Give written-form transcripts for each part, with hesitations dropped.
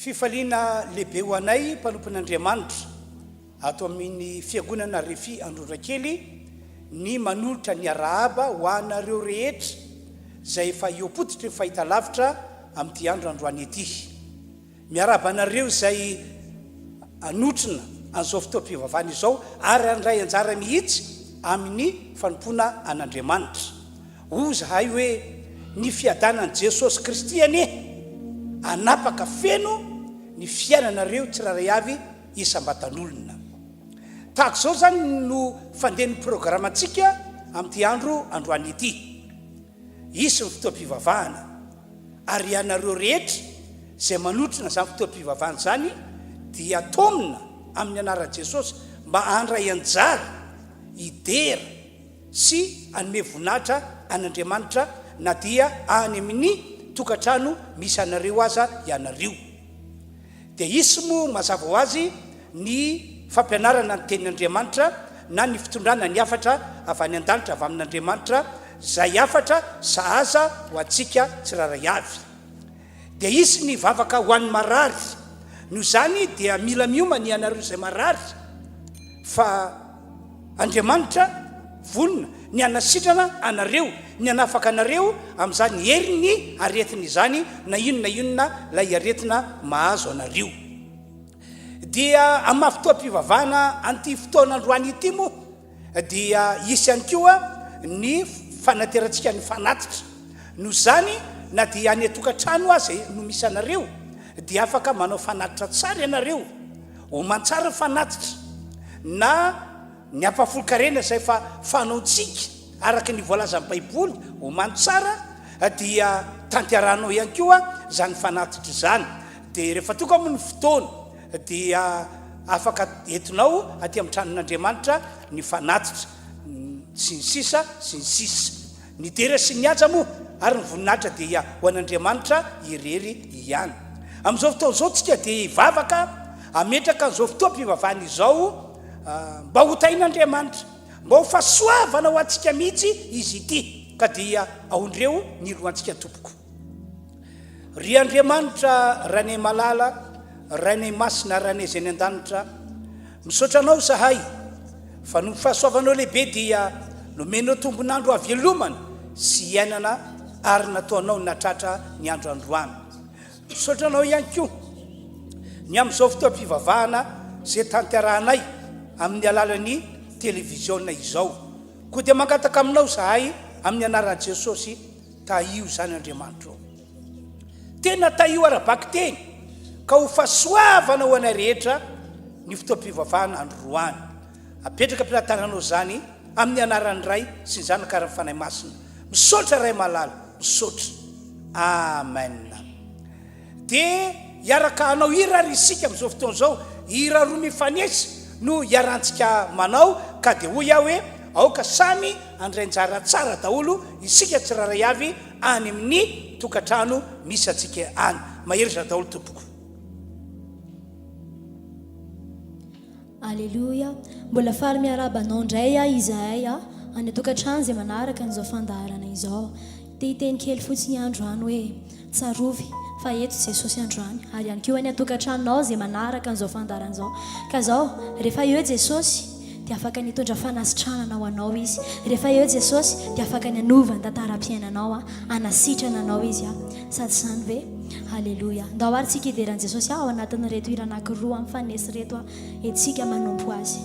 Fifaliana lehibe ho anay mpanompon'Andriamanitra ato amin'ny Fiangonana Refi Androndrakely ny manolotra ny arahaba ho anareo rehetra izay efa eo am-pototry ny fahitalavitra amin'ity andro androany ity. Miarahaba anareo izay hanotrona an'izao fotoam-pivavahana izao ary handray anjara mihitsy amin'ny fanompoana an'Andriamanitra. Hoy izahay hoe, Ny fiadanan'i Jesosy Kristy anie hanapaka feno ny fiainanareo tsirairay avy isam-batan'olona. Tahaka izao izany no fandehan'ny programantsika amin'ity andro androany ity. Hisy ny fotoam-pivavahana. Ary ianareo rehetra izay manotrona izany fotoam-pivavahana izany dia taomina amin'ny anaran'i Jesosy mba handray anjara, hidera sy hanome voninahitra an'Andriamanitra na dia any amin'ny tokantrano misy anareo aza ianareo. Dia hisy moa mazava ho azy ny fampianarana ny tenin'Andriamanitra na ny fitondrana ny hafatra avy any an-danitra avy amin'Andriamanitra, izay hafatra sahaza ho antsika tsirairay avy. Dia hisy ny vavaka ho an'ny marary. Noho izany dia mila miomana ianareo izay marary fa Andriamanitra vonona ny hanasitrana anareo, ny hanafaka anareo amin'izany herin'ny aretina izany na inona inona ilay aretina mahazo anareo. Dia amin'ny maha fotoam-pivavahana an'ity fotoana androany ity moa dia hisy ihany koa ny fanaterantsika ny fanatitra. Noho izany na dia any an-tokantrano aza no misy anareo dia afaka manao fanatitra tsara ianareo, oman-tsara ny fanatitra na ny ampahafolon-karena izay efa fanaontsika araka ny voalazan'ny Baiboly, omano tsara dia tanterahanao ihany koa izany fanatitra izany. Dia rehefa tonga moa ny fotoana dia afaka entinao aty amin'ny tranon'Andriamanitra ny fanatitra sy ny sisa sy ny sisa. Ny dera sy ny haja moa ary ny voninahitra dia ho an'Andriamanitra irery ihany. Amin'izao fotoana izao tsika dia hivavaka hametraka an'izao fotoam-pivavahana izao mba ho tahin'Andriamanitra, mba ho fahasoavana ho antsika mihitsy izy ity, ka dia aondreo ny lohantsika tompoko. Ry Andriamanitra Rainay malala, Rainay masina, Rainay izay any an-danitra, misaotra Anao izahay fa noho ny fahasoavanao lehibe dia nomenao tombon'andro havelomana sy hiainana ary nataonao natratra ny andro androany. Misaotra Anao ihany koa ny amin'izao fotoam-pivavahana izay tanterahanay amin'ny alalan'ny televiziona izao. Koa dia mangataka Aminao izahay amin'ny anaran'i Jesosy, Tahio izany Andriamanitra ô. Tena tahio ara-bakiteny ka ho fahasoavana ho anay rehetra ny fotoam-pivavahana androany. Apetraka am-pelatananao izany amin'ny anaran'ny Ray sy ny Zanaka ary ny Fanahy Masina. Misaotra Ray malala, misaotra. Amen. Dia hiaraka hanao hira ary isika amin'izao fotoana izao. Hira roa mifanesy no hiarahantsika manao ka dia hoy aho hoe aoka samy handray anjara tsara daholo isika tsirairay avy any amin'ny tokantrano misy antsika any. Mahereza daholo tompoko. Aleloia! Mbola faly miarahaba anao indray aho izahay any an-tokantrano izay manaraka an'izao fandaharana izao. Te hiteny kely fotsiny aho androany hoe, tsarovy fa eto Jesosy androany ary ihany koa any an-tokantranonao izay manaraka an'izao fandaharana izao. Ka izao, rehefa eo Jesosy dia afaka ny hitondra fanasitranana ho anao Izy. Rehefa eo Jesosy dia afaka ny hanova ny tantaram-piainanao, hanasitrana anao Izy. Sady izany ve? Aleloia. Ndao ary tsika hidera an'i Jesosy ao anatin'ireto hira anankiroa mifanesy ireto etsika manompo Azy.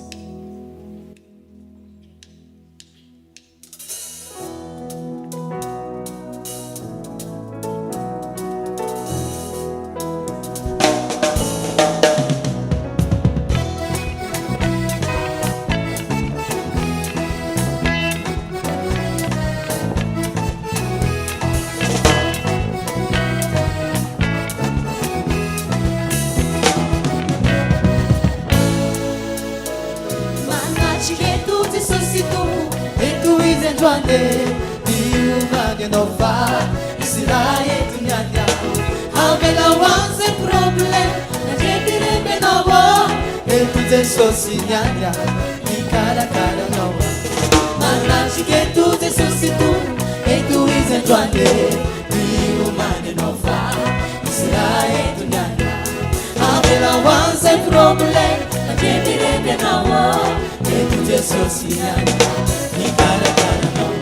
Manatrika eto Jesosy Tompo, eto Izy androany e. Miomany ianao fa misy raha eto ny any aho. Avelao any zay problème, nandrebireby anao ô. Eto Jesosy ny any aho, mikarakara anao aho. Manatrika eto Jesosy Tompo, eto Izy androany e. Miomany ianao fa misy raha eto ny any aho. Jesosy ihany hikarakara anao.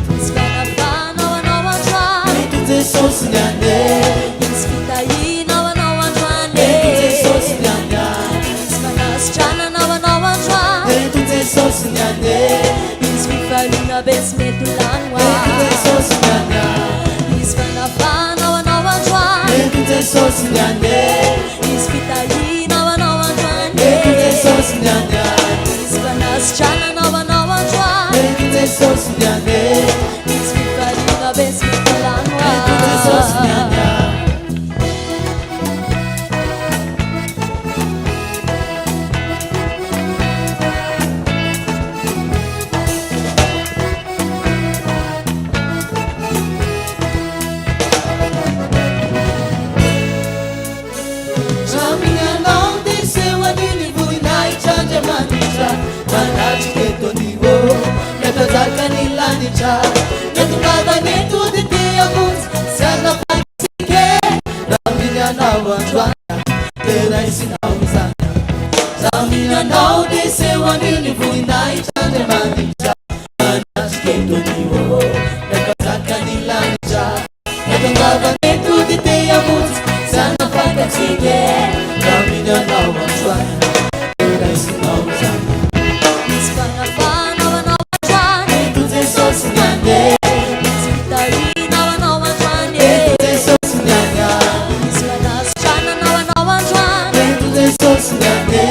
Misy fanafahana ho anao androany. Eto Jesosy ihany e. Misy fitahiana ho anao androany e. Eto Jesosy ihany a. Misy fanasitranana ho anao androany. Eto Jesosy ihany e. Misy fifaliana be tsy mety ho lany ho Eto ahy. Jesosy ihany a. Misy fanafahana ho anao androany. Eto Jesosy ihany e. Misy fitahiana ho anao androany e. Eto Jesosy ihany a. Misy fanasitranana ho anao androany. Eto Jesosy ihany e. Misy fifaliana be tsy mety ho lany ho Eto Jesosy ahy. ihany a. Amin'ny anao dia seho anio ny voninahitr'Andriamanitra Manatrika eto anio Ilay mpanjaka ny lanitra Natongavany eto dia te hamonjy sy hanafaka antsika Raha mino anao androany dia raisinao izany Raha mino anao dia seho anio ny voninahitr'Andriamanitra Manatrika eto anio Ilay mpanjaka ny lanitra Natongavany eto dia te hamonjy sy hanafaka antsika Raha mino anao androany dia raisinao izany Misy fanafahana ho anao androany. Eto Jesosy ihany e. Misy fitahiana ho anao androany e. Eto Jesosy ihany a. Misy fanasitranana ho anao androany. Eto Jesosy ihany e.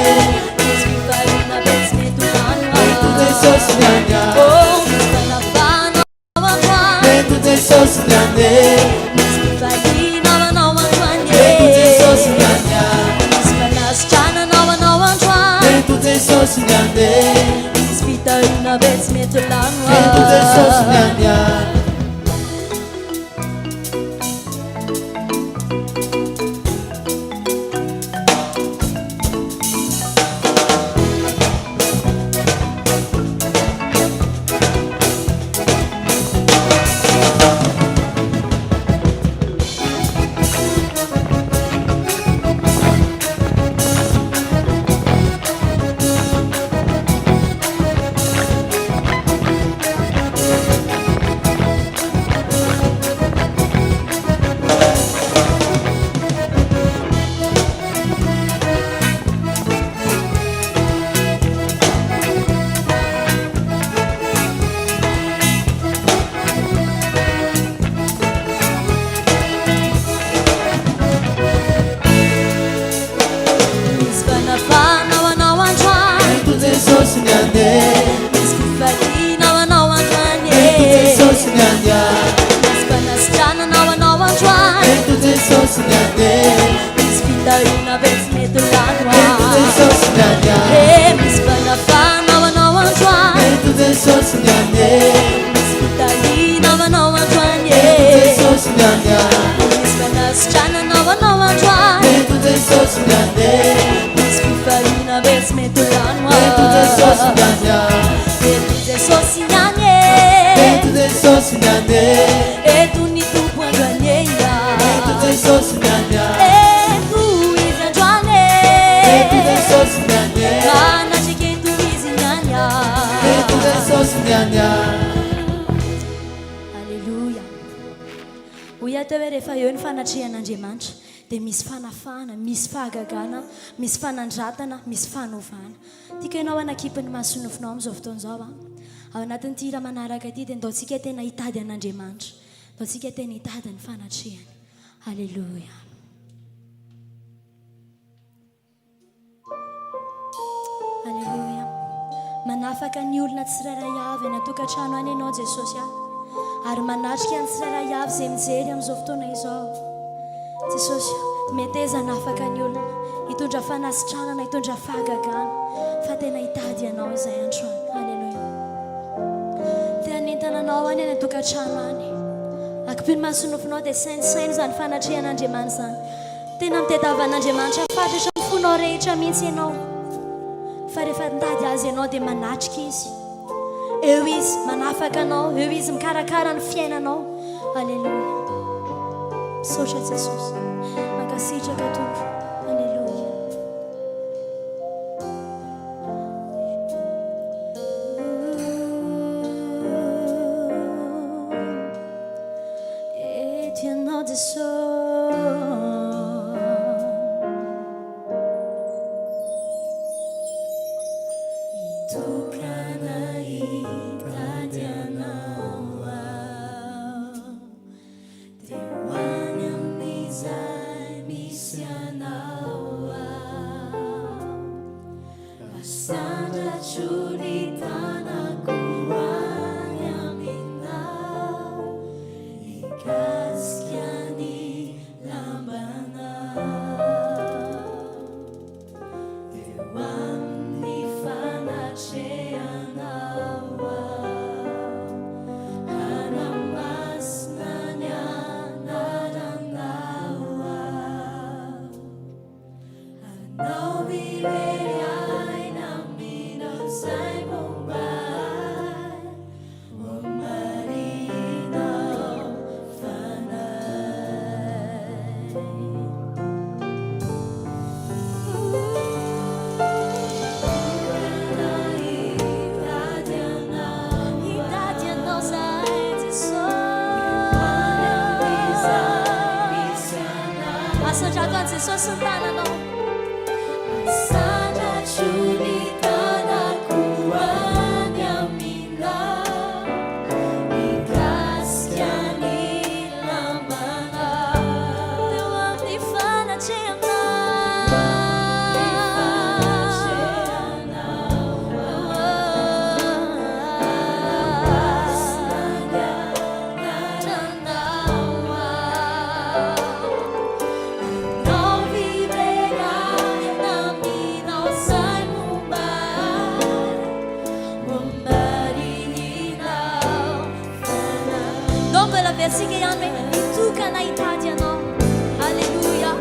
Misy fifaliana be tsy mety ho lany ho Eto ahy. Jesosy ihany a. Oh, misy fanafahana ho anao androany. Eto Jesosy ihany e. Misy fifaliana ho anao androany e. Eto Jesosy ihany a. Misy fanasitranana ho anao androany. Eto Jesosy ihany e. Misy fitahiana be tsy mety ho lany ho Eto Jesosy ahy. ihany a. Misy fanafahana ho anao androany. Eto Jesosy ihany e. Misy fifaliana ho anao androany e. Eto Jesosy ihany a. Misy fanasitranana ho anao androany. Eto Jesosy ihany e. Misy fitahiana be tsy mety ho lany ho Eto ahy. Jesosy ihany a. Eh, misy fanafahana ho anao androany. Eto Jesosy ihany e. Misy fitahiana ho anao androany e. Eto Jesosy ihany a. Misy fanasitranana ho anao androany. Eto Jesosy ihany e. Misy fifaliana be tsy mety ho lany ho Eto Jesosy ahy. ihany a. Eto Jesosy ihany e. Eto Jesosy ihany e. Eto ny Tompo androany e. Eto Jesosy ihany a. Eto izy androany e. Eto Jesosy ihany e. Manatrika eto izy ihany a. Eto Jesosy ihany a. Alléluia. Hoy aho teo hoe rehefa eo ny fanatrehan'Andriamanitra dia misy fanafahana, misy fahagagana, misy fanandratana, misy fanovana. Tiako ianao hanakipy ny masonofinao amin'izao fotoana izao a. Ao anatin'ity hira manaraka ity dia ndaontsika tena hitady an'Andriamanitra. Ndaontsika tena hitady ny fanatrehany. Alléluia. Aleloia. Manafaka ny olona tsirairay avy any an-tokantrano any Ianao Jesosy a. Ary manatrika ny tsirairay avy izay mijery amin'izao fotoana izao. Jesosy, meteza hanafaka ny olona, hitondra fanasitranana, hitondra fahagagana, fa tena hitady Ianao izay androany. Aleloia. Te hanentana anao any any an-tokantrano any. Akipio ny masonofinao dia saintsaino izany fanatrehan'Andriamanitra izany. Tena mitadiava an'Andriamanitra fatratra amin'ny fonao rehetra mihitsy ianao. Fa rehefa mitady Azy ianao dia manatrika Izy. Eo Izy manafaka anao, eo Izy mikarakara ny fiainanao. Aleloia. Misaotra Jesosy. Mankasitraka Tompo. Aleloia. Jesosy. Hitokana hitady Anao aho. Dia ho any amin'izay misy Anao aho. Asandratro ny tanako ho any Aminao, hikasika ny lambanao. Dia ho amin'ny fanatrehanao aho, hanamasina ny anaranao aho. Anao irery aina aminao izay momba ahy, Homarihinao fanahy. Tokana hitady Anao, hitady Anao zahay Jesosy. Asandrato an'i Jesosy ny tananao. Asandratro ny tanako any aminao, mikasika ny lambanao. Teo amin'ny fanatrehanao. Mbola averintsika ihany hoe mitokana hitady anao. Alléluia.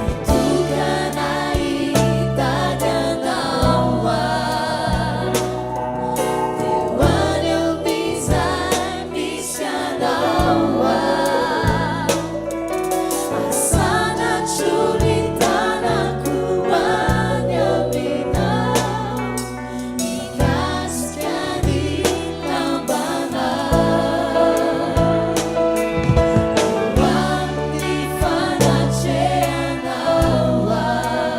Mitokana hitady anao aho. Dia ho any amin'izay misy anao aho. Asandratro ny tanako any aminao, mikasika ny lambanao. Ho amin'ny fanatrehanao aho,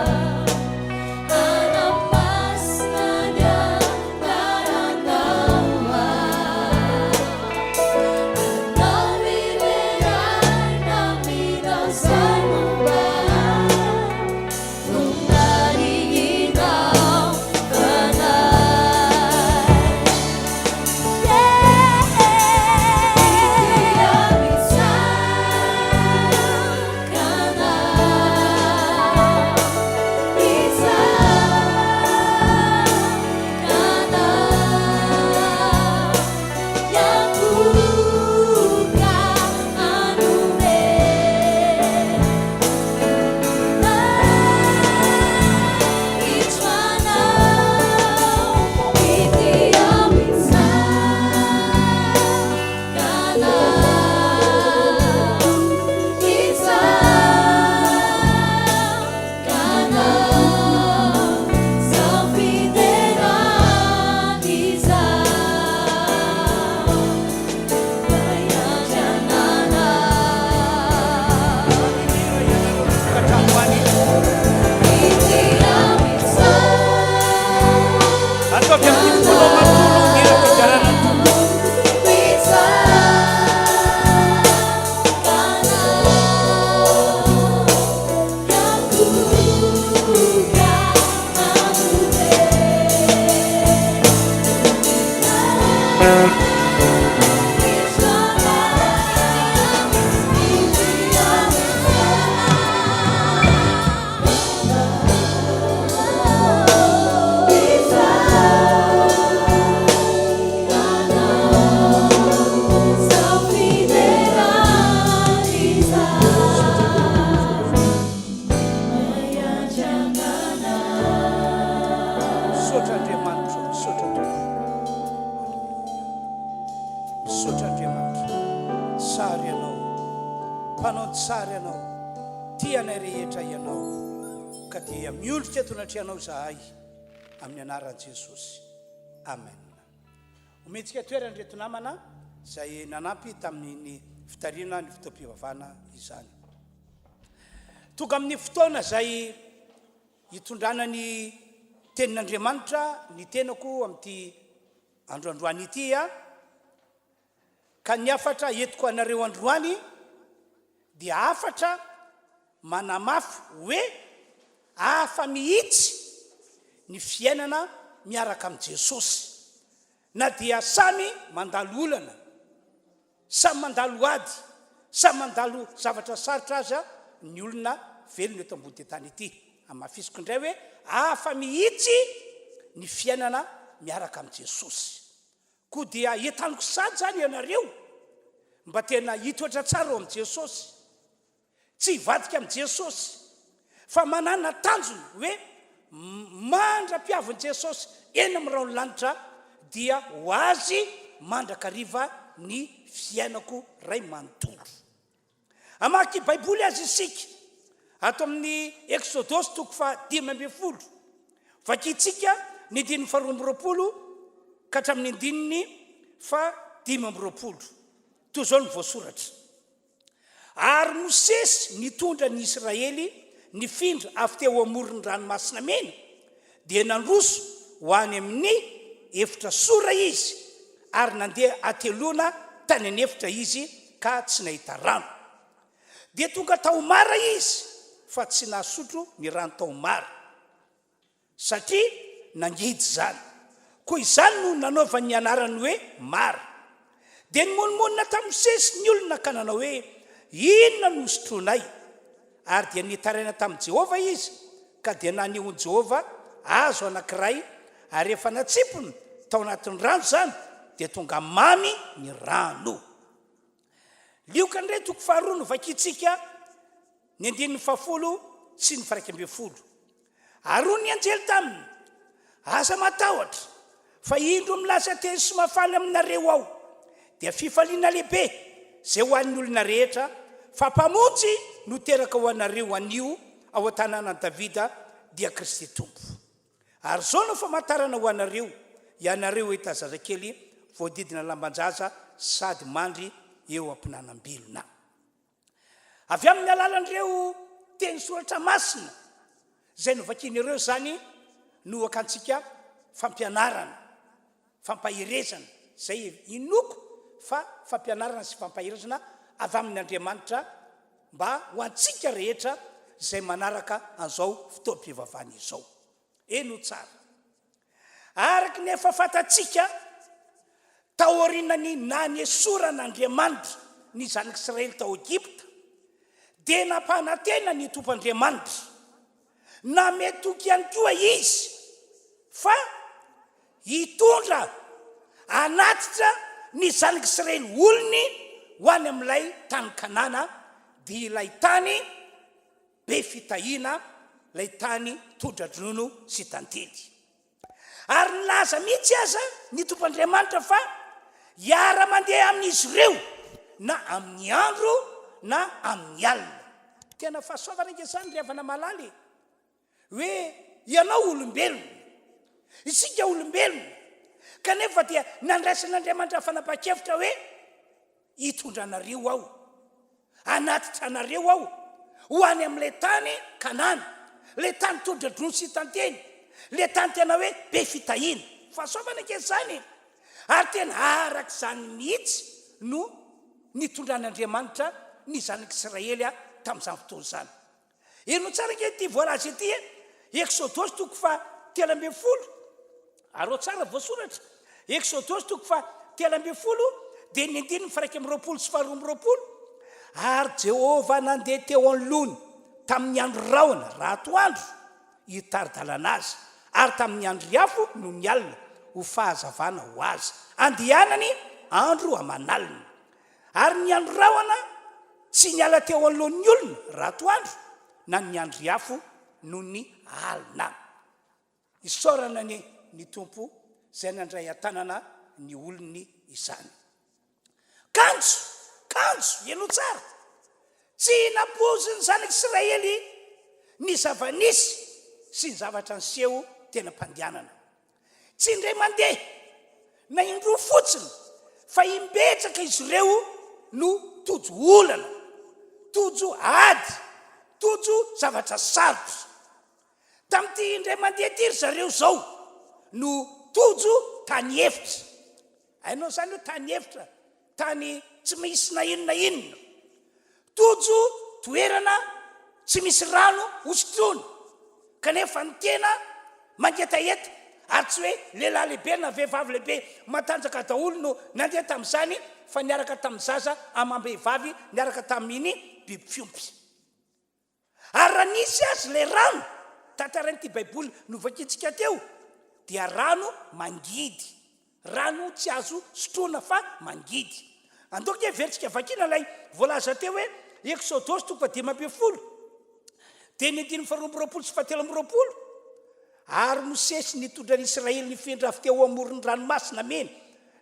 hanamasina ny anaranao aho. Anao irery aina aminao izay momba ahy, Homarihinao fanahy. Tokantrano any. Ataovy amin'ny fonao manontolo ny hira fiderana ny Tompo. Misaotra Andriamanitra, misaotra Tompo. Aleloia. Misaotra Andriamanitra. Tsara Ianao. Mpanao ny tsara Ianao. Tia anay rehetra Ianao. Ka dia miondrika eto anatrehanao izahay amin'ny anaran'i Jesosy. Amen. Omentsika toerana ireto namana izay nanampy tamin'iny. fitarihana ny fotoam-pivavahana izany. Tonga amin'ny fotoana izay hitondrana ny tenin'Andriamanitra ny tenako amin'ity andro androany ity a, ka ny hafatra entiko anareo androany dia hafatra manamafy hoe hafa mihitsy ny fiainana miaraka amin'i Jesosy na dia samy mandalo olana Samy mandalo ady, samy mandalo zavatra sarotra aza ny olona velona eto ambony tany ity. Hamafisiko indray hoe hafa mihitsy ny fiainana miaraka amin'i Jesosy. Koa dia entaniko sady izany ianareo mba tena hitoetra tsara ao amin'i Jesosy. Tsy hivadika amin'i Jesosy, fa manana tanjona hoe mandra-piavin'i Jesosy eny amin'ny rahon'ny lanitra dia ho Azy mandrakariva ny fiainako ray manontolo. Hamaky Baiboly aza isika ato amin'ny Eksodosy toko faha-15. Vakintsika ny andininy faha-22 ka hatramin'ny andininy faha-25. Toy izao no voasoratra. Ary Mosesy nitondra ny Israely nifindra avy teo amoron'ny Ranomasina Mena, dia nandroso ho any amin'ny efitra Sora izy, ary nandeha hateloana tany an'efitra izy ka tsy nahita rano. Dia tonga tao Mara izy, fa tsy nahasotro ny rano tao Mara. Satria nangidy izany. Koa izany no nanaovany ny anarany hoe Mara. Dia nimonomonona tamin'i Mosesy ny olona ka nanao hoe, Inona no hosotroinay? Ary dia nitaraina tamin'i Jehovah izy, ka dia nanehoan'i Jehovah hazo anankiray, ary rehefa natsipiny tao anatin'ny rano izany, dia tonga mamy ny rano. Lioka indray toko faharoa no vakintsika ny andininy fahafolo sy ny faraika ambin'ny folo. Ary hoy ny anjely taminy, Aza matahotra, fa indro milaza teny sy mahafaly aminareo aho, dia fifaliana lehibe izay ho an'ny olona rehetra, fa Mpamonjy no teraka ho anareo anio ao an-tanànan'i Davida, dia Kristy Tompo. Ary izao no famantarana ho anareo, ianareo hahita zazakely voadidina lamban-jaza sady mandry eo am-pinanam-bilona. Avy amin'ny alalan'ireo teny soratra masina izay novakiana ireo izany no hakantsika fampianarana, fampaherezana, izay inoako fa fampianarana sy fampaherezana avy amin' Andriamanitra mba ho antsika rehetra izay manaraka an'izao fotoam-pivavahana izao. Heno tsara. Araka ny efa fantatsika, taorian'ny nanesoran'Andriamanitra ny zanak'Israely tao Egypta, dia nampanantena ny Tompo Andriamanitra, nanome toky ihany koa Izy fa hitondra hanatitra ny zanak'Israely olony ho any amin'ilay tany Kanana, dia ilay tany be fitahiana, ilay tany tondra-dronono sy tantely. Ary nilaza mihitsy aza ny Tompo Andriamanitra fa hiara-mandeha amin'izy ireo na amin'ny andro na amin'ny alina. Tena fahasoavana ange izany ry havana malala e! Hoe ianao olombelona, isika olombelona, kanefa dia nandraisan'Andriamanitra fanapahan-kevitra hoe hitondra anareo aho, hanatitra anareo aho ho any amin'ilay tany Kanana, ilay tany tondra-drono sy tantely, ilay tany tena hoe be fitahiana. Fahasoavana ange izany e! Ary tena araka izany mihitsy no nitondran'Andriamanitra ny zanak'Israely tamin'izany fotoana izany. Henoy tsara ange ity voalaza ity e! Eksodosy toko faha 13, arao tsara voasoratra, Eksodosy toko faha 13 dia ny andininy faha 21 sy faha 22, Ary Jehovah nandeha teo anoloany tamin'ny andro rahona raha atoandro hitari-dalana azy, ary tamin'ny andry afo nony alina ho fahazavana ho azy, andehanany andro aman'alina. Ary ny andro rahona Tsy niala teo anoloan'ny olona raha atoandro na niandry afo noho ny alina. Isaorana anie ny Tompo izay nandray an-tanana ny olony izany. Kanjo, kanjo, henoy tsara, tsy nampoizin'ny zanak'Israely ny zava-nisy sy ny zavatra niseho teny am-pandehanana. Tsy indray mandeha na indroa fotsiny fa imbetsaka izy ireo. no tojo olana, tojo ady, tojo zavatra sarotra. Tamin'ity indray mandeha ity ry zareo izao no tojo tany efitra. Hainao izany hoe tany efitra, tany tsy misy na inona na inona. Tojo toerana tsy misy rano hosotroina, kanefa ny tena mangetaheta, ary tsy hoe lehilahy lehibe na vehivavy lehibe matanjaka daholo no nandeha tamin'izany fa niaraka tamin'ny zaza amam-behivavy niaraka tamin'ny biby fiompy. Ary raha nisy azy ilay rano tantarain'ity Baiboly novakintsika teo, dia rano mangidy. Rano tsy azo sotroina fa mangidy. Andao ange heverintsika vakiana ilay voalaza teo hoe Eksodosy toko fahadimy ambin'ny folo, dia ny andininy faharoa amby roapolo sy fahatelo amby roapolo. Ary Mosesy nitondra ny Israely nifindra avy teo amoron'ny ranomasina Mena,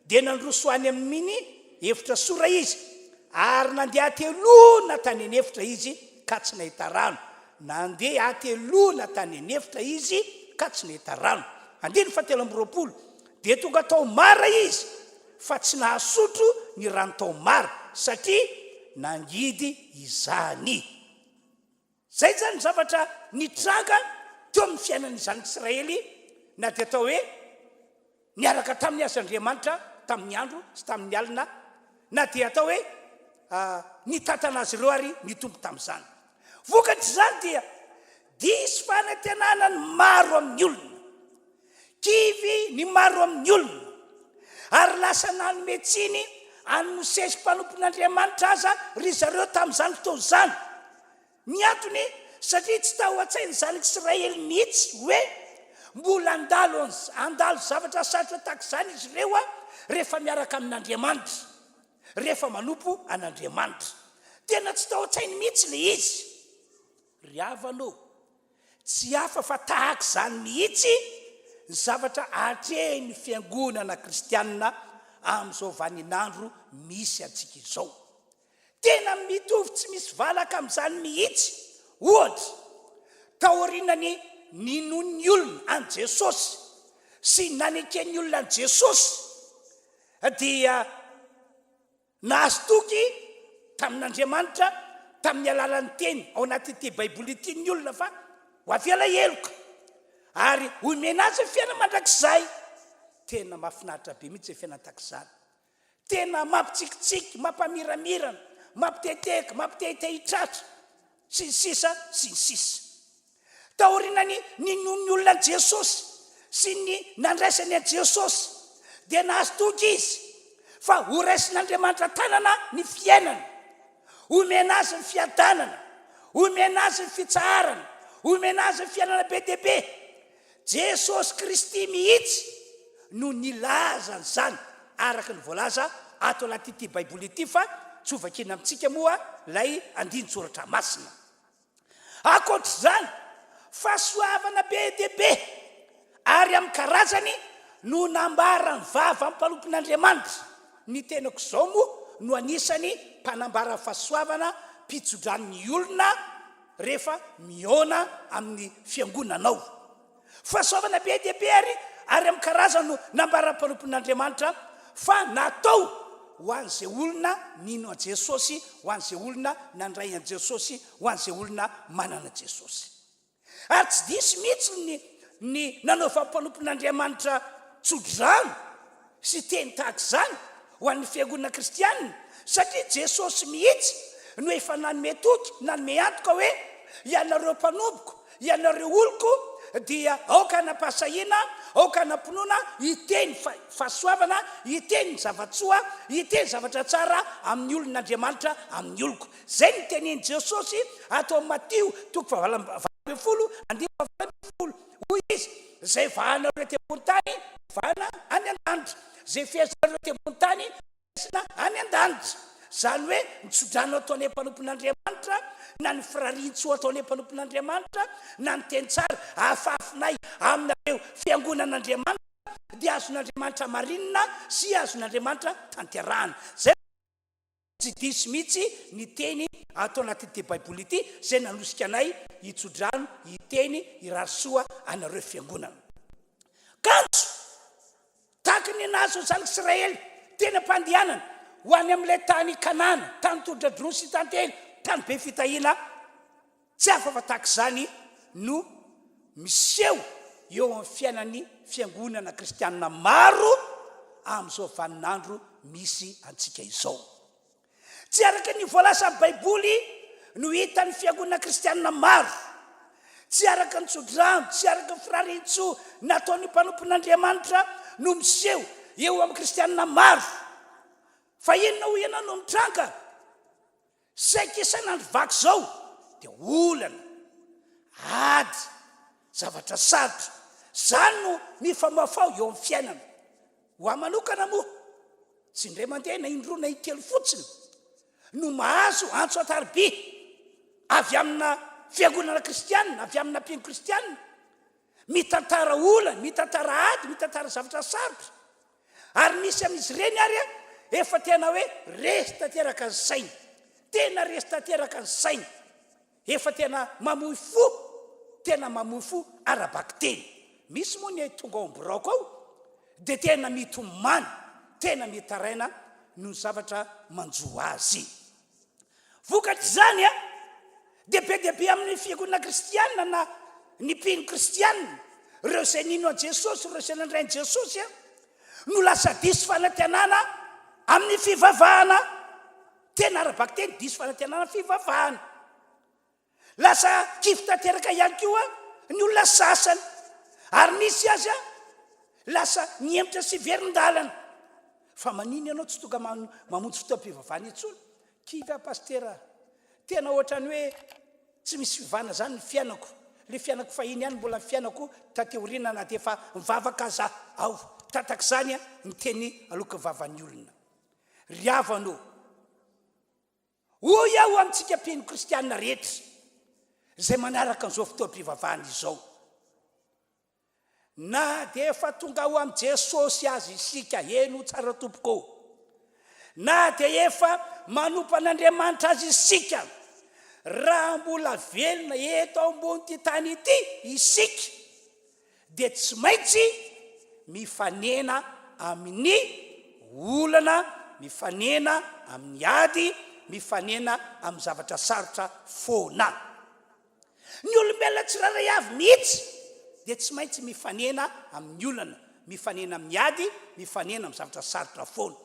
Dia nandroso any amin' ny efitra Sora izy, ary nandeha hateloana tany an' efitra izy ka tsy nahita rano. Nandeha hateloana tany an' efitra izy ka tsy nahita rano. Andininy fahatelo amby roapolo. Dia tonga tao Mara izy, fa tsy nahasotro ny rano tao Mara, satria nangidy izany. Izay izany ny zavatra nitranga teo amin'ny fiainan'ny zanak'Israely na dia atao hoe niaraka taminy aza Andriamanitra tamin'ny andro sy tamin'ny alina, na dia atao hoe nitantana azy ireo ary ny Tompo tamin'izany. Vokatr'izany dia diso fanantenana ny maro amin'ny olona. Kivy ny maro amin'ny olona, ary lasa nanome tsiny an'i Mosesy mpanompon'Andriamanitra aza ry zareo tamin'izany fotoana izany. Ny antony, satria tsy tao an-tsain'ny zanak'Israely mihitsy hoe mbola handalo handalo zavatra sarotra tahaka izany izy ireo rehefa miaraka amin'Andriamanitra, rehefa manompo an'Andriamanitra. Tena tsy tao an-tsainy mihitsy ilay izy. Ry havana ô, tsy hafa fa tahaka izany mihitsy ny zavatra atrehin'ny fiangonana kristianina amin'izao vaninandro misy antsika izao. Tena mitovy tsy misy valaka amin'izany mihitsy. Ohatra, taorian'ny ninoan'ny olona an'i Jesosy sy naneken'ny olona an'i Jesosy, dia nahazo toky tamin'Andriamanitra tamin'ny alalan'ny teny ao anatin'ity Baiboly ity ny olona fa ho avela heloka ary homena azy ny fiainana mandrakizay. Tena mahafinaritra be mihitsy izay fiainana tahaka izany. Tena mampitsikitsiky, mampamiramirana, mampiteteky, mampitehitehi-tratra, sy ny sisa sy ny sisa. Taorian'ny ninoan'ny olona an'i Jesosy sy ny nandraisany an'i Jesosy, dia nahazo toky izy fa horaisin'Andriamanitra tanana ny fiainany, homena azy ny fiadanana, homena azy ny fitsaharana, homena azy ny fiainana be dia be. Jesosy Kristy mihitsy no nilaza an'izany araka ny voalaza ato anatin'ity Baiboly ity fa tsy hovakiana amintsika moa ilay andinin-tsoratra masina. Ankoatr'izany, fahasoavana be dia be ary amin'ny karazany no nambaran'ny vavan'ny mpanompon'Andriamanitra. Ny tenako izao moa no anisan'ny mpanambara fahasoavana mpitso-drano ny olona rehefa mihaona amin'ny fiangonanao. Fahasoavana be dia be ary ary amin'ny karazany no nambaran'ny mpanompon'Andriamanitra fa natao ho an'izay olona nino an'i Jesosy, ho an'izay olona nandray an'i Jesosy, ho an'izay olona manana an'i Jesosy. Ary tsy diso mihitsy ny ny nanaovan'ny mpanompon'Andriamanitra tsodrano sy teny tahaka izany ho an'ny fiangonana kristianina, satria Jesosy mihitsy no efa nanome toky, nanome antoka hoe, Ianareo mpanompoko, ianareo oloko, dia aoka hanam-pahasahiana, aoka hanam-pinoana hiteny fahasoavana, hiteny ny zava-tsoa, hiteny zavatra tsara amin'ny olon'Andriamanitra, amin'ny oloko. Izay no tenenin'i Jesosy ato amin'ny Matio toko faha-18 andininy faha-18. Hoy Izy, Izay vahanareo ety ambony tany, vahana any an-danitra. Izay fehezinareo ety ambony tany, fehezina any an-danitra. Izany hoe ny tsodrano ataonay mpanompon'Andriamanitra, na ny firarian-tsoa ataonay mpanompon'Andriamanitra, na ny teny tsara ahafahafinay aminareo fiangonan'Andriamanitra, dia azon'Andriamanitra marinina sy azon'Andriamanitra tanterahana. Izay Tsy diso mihitsy ny teny ato anatin'ity Baiboly ity izay nanosika anay hitsodrano, hiteny, hirary soa anareo fiangonana. Kanjo, tahaka ny nahazo ny zanak'Israely teny am-pandehanana. ho any amin'ilay tany Kanana, tany tondra-dronono sy tantely, tany be fitahiana. Tsy hafa fa tahaka izany no miseho eo amin'ny fiainan'ny fiangonana kristianina maro amin'izao vaninandro misy antsika izao. Tsy araka ny voalazan'ny Baiboly no hitan'ny fiangonana kristianina maro. Tsy araka ny tsodrano, tsy araka ny firarian-tsoa nataon'ny mpanompon'Andriamanitra no miseho eo amin'ny kristianina maro. Fa inona hoy ianao no mitranga? Saika isan'andro vaky izao dia olana, ady, zavatra sarotra. Izany no mifamahofaho eo amin'ny fiainana. Ho ahy manokana moa, tsy indray mandeha na indroa na intelo fotsiny no mahazo antso an-tariby avy amina fiangonana kristianina, avy amina mpino kristianina, mitantara olana, mitantara ady, mitantara zavatra sarotra. Ary misy amin'izy ireny ary efa tena hoe resy tanteraka ny sainy. Tena resy tanteraka ny sainy. Efa tena mamoy fo, tena mamoy fo ara-bakiteny. Misy moa ny tonga ao am-biraoko ao dia tena mitomany, tena mitaraina noho ny zavatra manjo azy. Vokatr'izany dia be dia be amin'ny fiangonana kristiana na ny mpino kristiana, ireo izay nino an'i Jesosy, ireo izay nandray an'i Jesosy no lasa diso fanantenana amin'ny fivavahana. Tena ara-bakiteny, diso fanantenana fivavahana. Lasa kivy tanteraka ihany koa ny olona sasany, ary misy aza lasa nihemotra sy verin-dalana. Fa maninona ianao tsy tonga mamonjy fotoam-pivavahana intsony? Kivy aho pasitera a! Tena ohatran'ny hoe tsy misy fiovana izany ny fiainako. Ilay fiainako fahiny ihany mbola ny fiainako taty aoriana na dia efa mivavaka aza aho. Tatak'izany ny teny aloky ny vavan'ny olona. Ry havana ô! Hoy aho amintsika mpino kristiana rehetra izay manaraka an'izao fotoam-pivavahana izao, na dia efa tonga ao amin'i Jesosy aza isika, heno tsara tompoko ô, na dia efa manompo an'Andriamanitra aza isika, raha mbola velona eto ambon'ity tany ity isika, dia tsy maintsy mifanena amin'ny olana, mifanena amin'ny ady, mifanena amin'ny zavatra sarotra foana. Ny olombelona tsirairay avy mihitsy dia tsy maintsy mifanena amin'ny olana, mifanena amin'ny ady, mifanena amin'ny zavatra sarotra foana.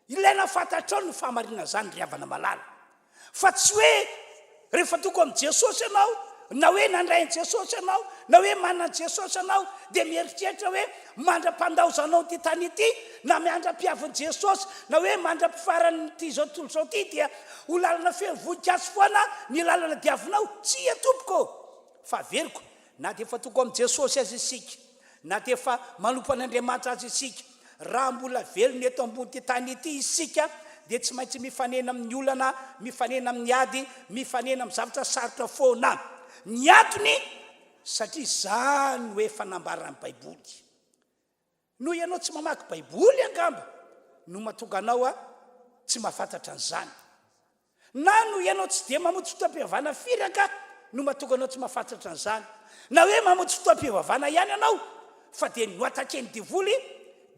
Ilaina fantatrao ny fahamarinan'izany ry havana malala. Fa tsy hoe rehefa toko amin'i Jesosy ianao, na hoe nandray an'i Jesosy ianao, na hoe manana an'i Jesosy ianao, dia mieritreritra hoe mandra-pandaozanao ity tany ity, na mandra-piavin'i Jesosy, na hoe mandra-pifaran'ity izao tontolo izao ity, dia ho lalana feno voninkazo foana ny lalana diavinao. Tsia tompoko ô! Fa averiko, Na dia efa toko amin'i Jesosy aza isika, na dia efa manompo an'Andriamanitra aza isika, raha mbola velona eto ambon'ity tany ity isika, dia tsy maintsy mifanena amin'ny olana, mifanena amin'ny ady, mifanena amin'ny zavatra sarotra foana. Ny antony, satria izany no efa nambaran'ny Baiboly. Noho ianao tsy mamaky Baiboly angamba no mahatonga anao tsy mahafantatra an'izany. Na noho ianao tsy dia mamonjy fotoam-pivavahana firy angaha no mahatonga anao tsy mahafantatra an'izany. Na hoe mamonjy fotoam-pivavahana ihany ianao fa dia noataken'ny devoly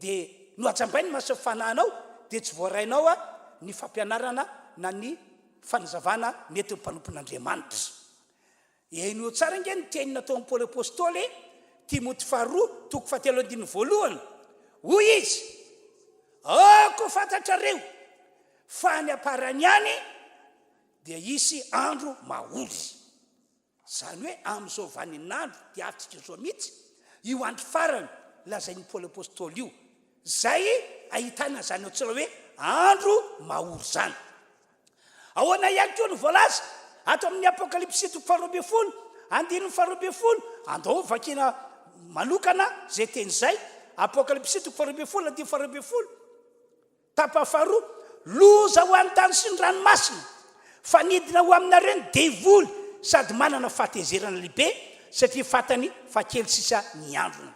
dia nohajambainy ny mason'ny fanahinao dia tsy voarainao ny fampianarana na ny fanazavana nentin'ny mpanompon'Andriamanitra. Henoy tsara ange ny teny nataon'i Paoly Apostoly e, Timoty faharoa, toko fahatelo andininy voalohany. Hoy izy, Aoka ho fantatrareo fa any am-parany any dia hisy andro mahory. Izany hoe amin'izao vaninandro diavintsika izao mihitsy, io andro farany lazain'i Paoly Apostoly io, izay ahitana izany antsoina hoe andro mahory izany. Ahoana ihany koa no voalaza ato amin'ny Apokalypsy toko faharoa ambin'ny folo, andininy faharoa ambin'ny folo? Andao vakiana manokana izay teny izay. Apokalypsy toko faharoa ambin'ny folo, andininy faharoa ambin'ny folo. Tapany faharoa, Loza ho an'ny tany sy ny ranomasina, fa nidina ho aminareo ny devoly sady manana fahatezerana lehibe, satria fantany fa kely sisa ny androny.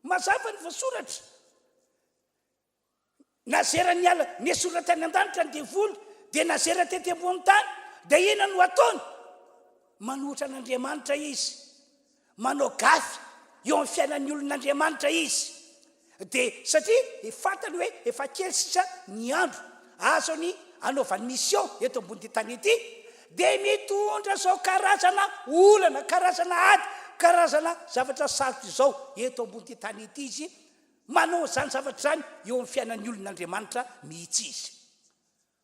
Mazava ny voasoratra. Nazera niala, nesorina tany an-danitra ny devoly, dia nazera tety ambonin'ny tany, dia inona no ataony? Manohitra an'Andriamanitra izy. Manao gafy eo amin'ny fiainan'ny olon'Andriamanitra izy. Dia satria fantany hoe efa kely sisa ny andro. azony anaovany mission eto ambonin'ity tany ity, dia mitondra izao karazana olana, karazana ady, karazana zavatra sarotra izao eto ambonin'ity tany ity izy, manao izany zavatra izany eo amin'ny fiainan'ny olon'Andriamanitra mihitsy izy.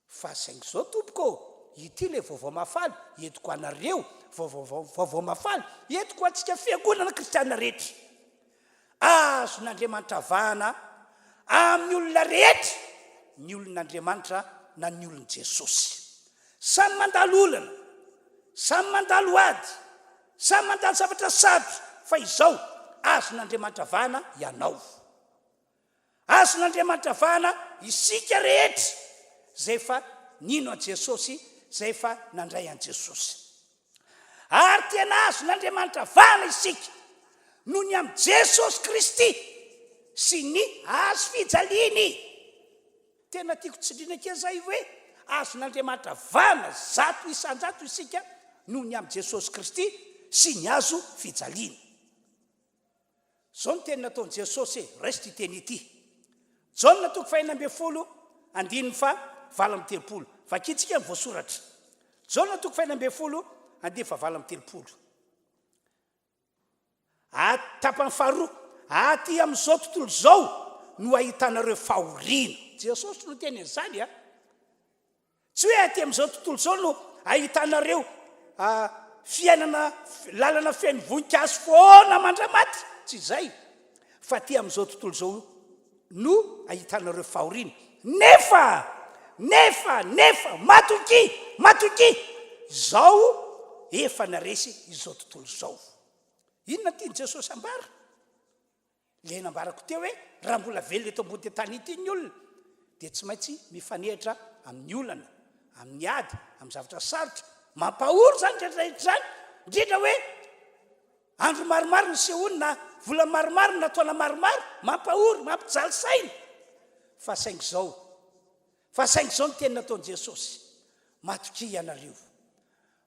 Fa saingy izao tompoko ô, ity ilay vaovao mahafaly entiko anareo, vaovao vaovao mahafaly entiko ho antsika fiangonana kristiana rehetra. Azon'Andriamanitra avahana amin'ny olona rehetra ny olon'Andriamanitra na ny olon'i Jesosy. Samy mandalo olana, samy mandalo ady, samy mandalo zavatra sarotra, fa izao, azon'Andriamanitra avahana ianao. Azon'Andriamanitra avahana isika rehetra izay efa nino an'i Jesosy, izay efa nandray an'i Jesosy. Ary tena azon'Andriamanitra avahana isika noho ny amin'i Jesosy Kristy sy ny hazo fijaliany. Tena tiako tsindriana kely izay hoe azon'Andriamanitra avahana 100% isika noho ny amin'i Jesosy Kristy sy ny hazo fijaliany. Izao no teny nataon'i Jesosy e, raiso ity teny ity. Jaona toko faha-16 andininy faha 38. Vakintsika ny voasoratra. Jaona toko faha-16 andininy faha 38. A, tapany faharoa, aty amin'izao tontolo izao no ahitanareo fahoriana. Jesosy no teny an'izany a. Tsy hoe aty amin'izao tontolo izao no ahitanareo fiainana, lalana feno voninkazo foana mandra-maty, tsy izay, fa aty amin'izao tontolo izao no ahitanareo fahoriana. Nefa, nefa, nefa, matokia, matokia, izao efa naresy izao tontolo izao. Inona tian'i Jesosy ambara? Ilay nambarako teo hoe raha mbola velona eto ambony tany ity ny olona dia tsy maintsy mifanehitra amin'ny olana, amin'ny ady, amin'ny zavatra sarotra. Mampahory izany rehetra rehetra izany, indrindra hoe andro maromaro nisehoany na vola maromaro na taona maromaro, mampahory, mampijaly saina. Fa saingy izao, fa saingy izao ny teny nataon'i Jesosy, matokia ianareo.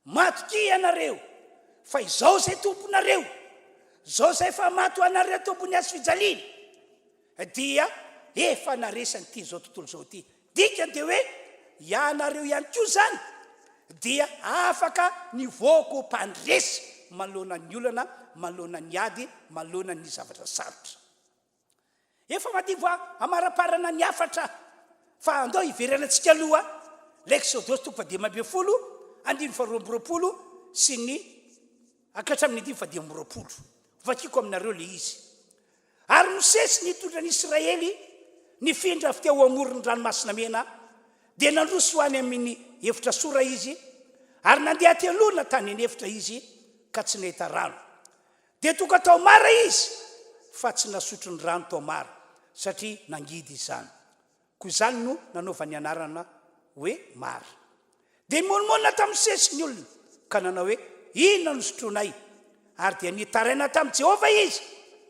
Matokia ianareo fa izao izay Tomponareo, izao izay efa maty ho anareo teo ambony hazo fijaliana, dia efa naresy an'ity izao tontolo izao ity. Dikany dia hoe ianareo ihany koa izany dia afaka nivoaka ho mpandresy manoloana ny olana, manoloana ny ady, manoloana ny zavatra sarotra. Efa madivo hamaraparana ny hafatra fa andao hiverenantsika aloha l'Eksodosy toko faha-15 andininy faha-22 sy ny hatramin'ny andininy faha-25. Vakiko aminareo ilay izy. Ary Mosesy nitondra ny Israely nifindra avy teo amoron'ny Ranomasina Mena, dia nandroso ho any amin'ny efitra Sora izy, ary nandeha hateloana tany an'efitra izy ka tsy nahita rano. Dia tonga tao Mara izy, fa tsy nasotro ny rano tao Mara, satria nangidy izany. Koa izany no nanaovany anarana hoe Mara. Dia nimonomonona tamin'i Mosesy ny olona, ka nanao hoe, Inona no sotroinay? Ary dia nitaraina tamin'i Jehovah izy,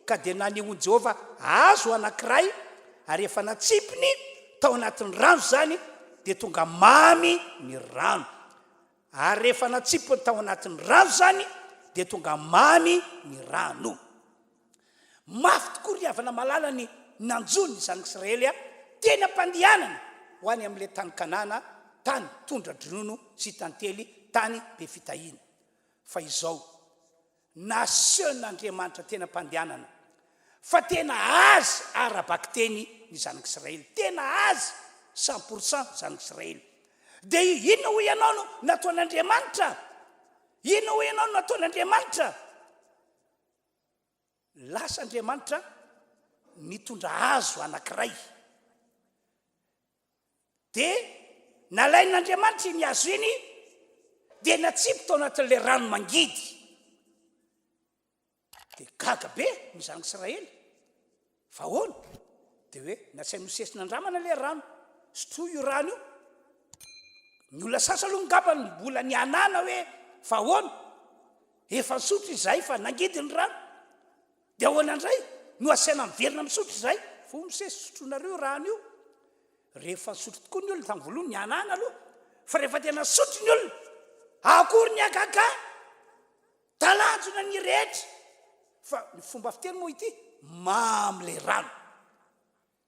ka dia nanehoan'i Jehovah hazo anankiray, ary efa natsipiny tao anatin'ny rano izany, dia tonga mamy ny rano. Ary rehefa natsipiny tao anatin'ny rano izany dia tonga mamy ny rano. Mafy tokoa ry havana malala ny nanjo ny zanak'Israely teny am-pandehanana ho any amin'ilay tany Kanana, tany tondra-dronono sy tantely, tany be fitahiana. Fa izao, Nasehon'Andriamanitra teny am-pandehanana fa tena Azy ara-bakiteny ny zanak'Israely. Tena Azy 100% ny zanak'Israely. Dia inona hoy ianao no nataon'Andriamanitra? Inona hoy ianao no nataon'Andriamanitra? Lasa Andriamanitra nitondra hazo anankiray. Dia nalain'Andriamanitra iny hazo iny, dia natsipy tao anatin'ilay rano mangidy. Dia gaga be ny zanak'Israely. Fa ahoana? Dia hoe nasain'i Mosesy nandramana ilay rano. Sotroy io rano io. Ny olona sasany aloha angamba no mbola nihanana hoe fa ahoana? Efa nisotro izahay fa nangidy ny rano. Dia ahoana indray no asaina miverina misotro izay? Fa hoy Mosesy, sotroinareo io rano io. Rehefa nisotro tokoa ny olona tamin'ny voalohany, nihanahana aloha. Fa rehefa tena nisotro ny olona, akory ny hagagana! Talanjona ny rehetra. Fa ny fomba fiteny moa ity, mamy ilay rano.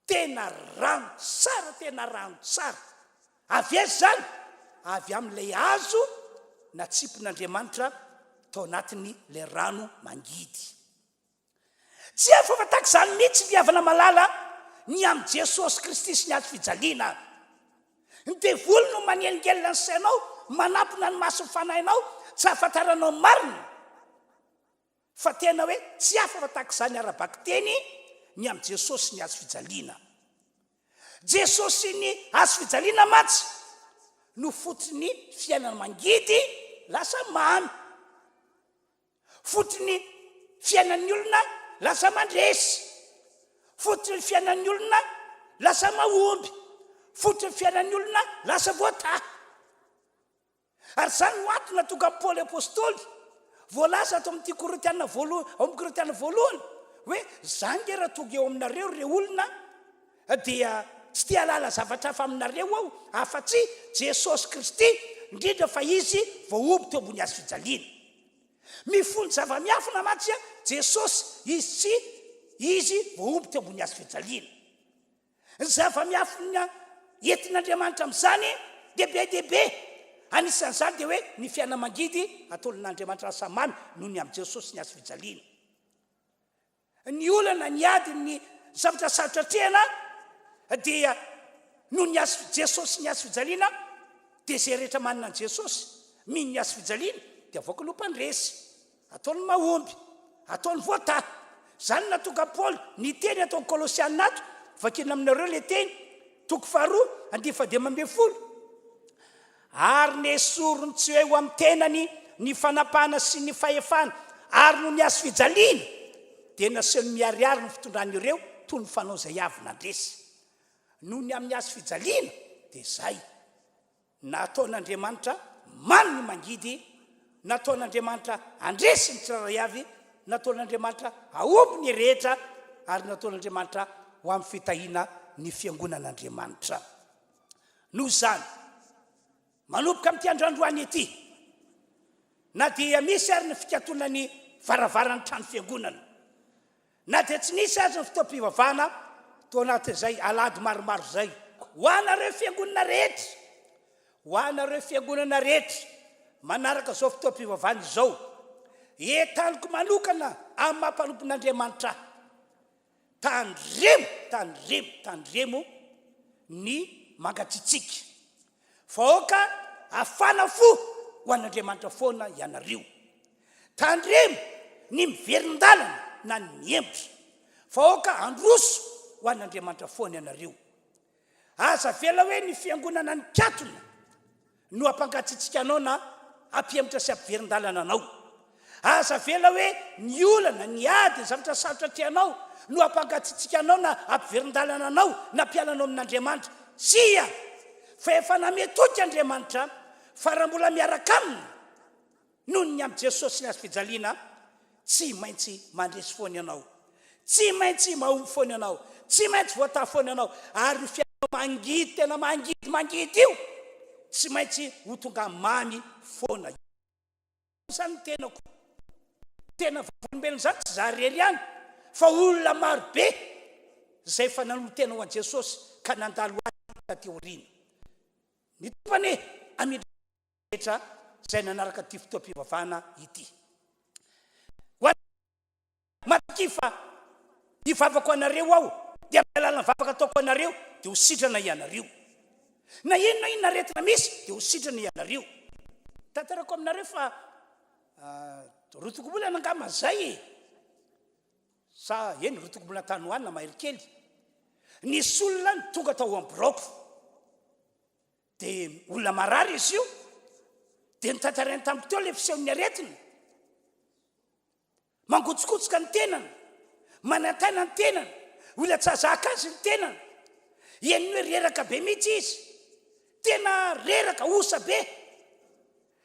Tena rano tsara, tena rano tsara. Avy aiza izany? Avy amin'ilay hazo natsipin'Andriamanitra tao anatin'ilay rano mangidy. Tsy hafa fa tahaka izany mihitsy ry havana malala ny amin'i Jesosy Kristy sy ny hazo fijaliana. Ny devoly no manelingelina ny sainao, manampina ny mason'ny fanahinao, tsy ahafantaranao ny marina. Fa tena hoe tsy hafa fa tahaka izany ara-bakiteny ny amin'i Jesosy sy ny hazo fijaliana. Jesosy sy ny hazo fijaliana mantsy no fototry ny fiainana mangidy lasa mamy. Fototry ny fiainan'ny olona lasa mandresy. Fototry ny fiainan'ny olona lasa mahomby. Fototry ny fiainan'ny olona lasa voatahy. Ary izany no antony nahatonga an'i Paoly Apostoly voalaza ato amin'ity Korintiana voalohany, ao amin'ny Korintiana voalohany, hoe za nge raha tonga eo aminareo re olona dia tsy te hahalala zavatra hafa aminareo aho afa-tsy Jesosy Kristy, indrindra fa Izy voahombo teo ambony hazo fijaliana. Mifono zava-miafina mantsy Jesosy, Izy tsy Izy voahombo teo ambony hazo fijaliana. Ny zava-miafina entin'Andriamanitra amin'izany dia be dia be. Anisan'izany dia hoe ny fiaina-mangidy atolon'Andriamanitra lasa mamy noho ny amin'i Jesosy sy ny hazo fijaliana. Ny olana, ny ady, ny zavatra sarotra atrehina dia noho ny hazo Jesosy sy ny hazo fijaliana dia izay rehetra manana an'i Jesosy, mino ny hazo fijaliana dia avoakany ho mpandresy. Ataony mahomby, ataony voatahy. Izany no nahatonga an'i Paoly niteny ato amin'ny Kolosiana ato, vakina aminareo ilay teny, toko faharoa, andiany fahadimy ambinifolo. Ary nesoriny tsy ho eo amin'ny tenany ny fanapahana sy ny fahefana, ary noho ny hazo fijaliana, dia nasehony miharihary ny fitondrany ireo toy ny fanao izay avy nandresy. Noho ny amin'ny hazo fijaliana, dia izay. Nataon'Andriamanitra mamy ny mangidy, nataon'Andriamanitra handresy ny tsirairay avy, nataon'Andriamanitra hahomby ny rehetra, ary nataon'Andriamanitra ho amin'ny fitahiana ny fiangonan'Andriamanitra. Noho izany, manomboka amin'ity andro androany ity, na dia misy ary ny fikatonan'ny varavaran'ny trano fiangonana, Na dia tsy nisy aza ny fotoam-pivavahana tao anatin'izay alahady maromaro izay. Ho anareo fiangonana rehetra, ho anareo fiangonana rehetra manaraka izao fotoam-pivavahana izao, entaniko manokana amin'ny maha mpanompon'Andriamanitra ahy, tandremo, tandremo, tandremo ny mangatsiatsiaka. Fa aoka hafana fo ho an'Andriamanitra foana ianareo. Tandremo ny miverin-dalana na ny mihemotra, fa aoka handroso ho an'Andriamanitra foana ianareo. Aza avela hoe ny fiangonana nikatona no hampangatsiatsiaka anao na hampihemotra sy hampiverin-dalana anao. Aza avela hoe ny olana, ny ady, ny zavatra sarotra atrehanao no hampangatsiatsiaka anao na hampiverin-dalana anao na hampiala anao amin'Andriamanitra. Tsia! Fa efa namehy toky Andriamanitra fa raha mbola miaraka Aminy noho ny amin'i Jesosy sy ny hazo fijaliana, tsy maintsy mandresy foana ianao. Tsy maintsy mahomby foana ianao. Tsy maintsy voatahy foana ianao. Ary io fiainanao mangidy, tena mangidy, mangidy io, tsy maintsy ho tonga mamy foana. Izany ny tenako. Tena vavolombelona izany tsy za irery ihany fa olona maro be izay efa nanolo-tena ho an'i Jesosy ka nandalo ahy taty aoriana. Ny Tompo anie hamindra rehetra izay nanaraka ity fotoam-pivavahana ity. Ho Matokia fa hivavaka ho anareo aho, dia amin'ny alalan'ny vavaka ataoko ho anareo, dia ho sitrana ianareo. Na inona inona aretina misy, dia ho sitrana ianareo. Tantarako aminareo fa rotokombolana angamba izay e. Sa eny, rotokombolana tany ho any na mahery kely. Nisy olona tonga tao amin'ny biraoko. Dia olona marary izy io. Dia notantarainy tamiko teo ilay fisehon'ny aretina. Mangotsokotsoka ny tenany, manantaina ny tenany, olona tsy hahazaka azy ny tenany. Henony hoe reraka be mihitsy izy, tena reraka, osa be.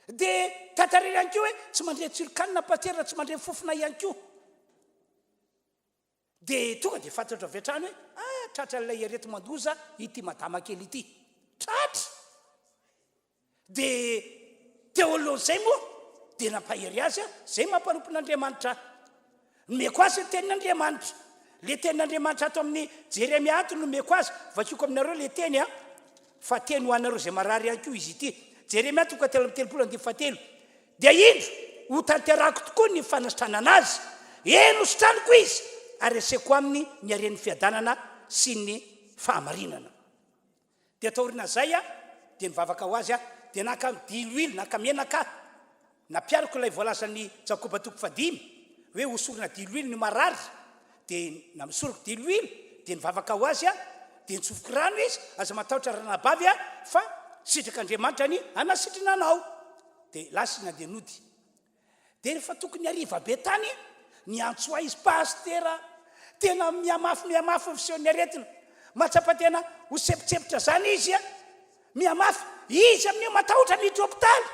Dia tantariny ihany koa hoe tsy mandre tsiron-kanina patera, tsy mandre fofona ihany koa. Dia tonga dia fantatro avy hatrany hoe ah, tratran'ilay areti-mandoza ity madama kely ity. Tratra! Dia teo anoloan'izay moa dia nampahery azy aho, izay maha mpanompon'Andriamanitra ahy. Nomeko azy ny tenin'Andriamanitra. Ilay tenin'Andriamanitra ato amin'ny Jeremia ato no nomeko azy. Vakiko aminareo ilay teny an. Fa teny ho anareo izay marary ihany koa izy ity. Jeremia toko fahatelo amby telopolo andininy fahatelo. Dia indro, hotanterahako tokoa ny fanasitranana azy, eny, hositraniko izy, ary asehoko aminy ny haren'ny fiadanana sy ny fahamarinana. Dia taorian'izay aho dia nivavaka ho azy aho, dia naka diloilo, naka menaka aho. Nampihariko ilay voalazan'i Jakoba toko fahadimy, hoe hosorana diloilo ny marary, dia namisoriko diloilo, dia nivavaka ho azy aho, dia nitsofiko rano izy, aza matahotra ranabavy a, fa sitrak'Andriamanitra ny hanasitrana anao. Dia lasa izy nandeha nody. Dia rehefa tokony hariva be tany, niantso ahy izy, Pasitera, tena mihamafy mihamafy ny fisehon'ny aretina. Mahatsapa tena ho sempotsepitra izany izy a. Mihamafy. Izy amin'io matahotra miditra hopitaly.